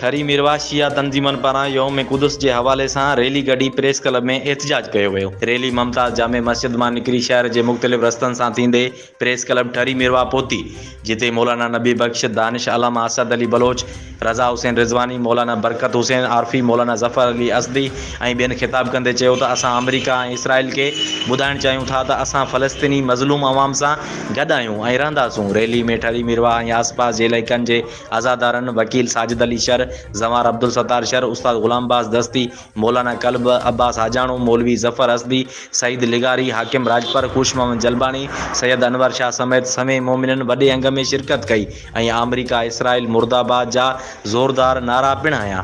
ٺري ميرواهه شيعا تنظيمن پاران يوم قدس جي حوالي سان ريلي ڪڍي پريس ڪلب ۾ احتجاج ڪيو ويو. ريلي ممتاز جامع مسجد مان نڪري شهر جي مختلف رستن سان ٿيندي پريس ڪلب ٺري ميرواهه پهتي، جتي مولانا نبي بخش دانش، علامه اسد علي بلوچ، رضا حسين رضواني، مولانا برڪت حسين عارفي، مولانا ظفر علي اسدي ۽ ٻين خطاب ڪندي چيو ته اسان آمريڪا ۽ اسرائيل کي ٻڌائڻ چاهيون ٿا ته اسان فلسطيني مظلوم عوام سان گڏ آهيون ۽ رهنداسون. ريلي ۾ ٺري ميرواهه ۽ آسپاس جي علائقن جي عزادارن وڪيل ساجد علي شر، زنوار عبدالستار شر، استاد غلام عباس دستي، مولانا قلب عباس حاجاڻو، مولوي ظفر اسدي، سعيد لغاري، حاڪم راڄپر، خوش محمد جلباڻي، سيد انور شاهه سميت سوين مومنن وڏي انگ ۾ شرڪت ڪئي ۽ آمريڪا اسرائيل مرده باد جا زوردار نعرا پڻ هنيا.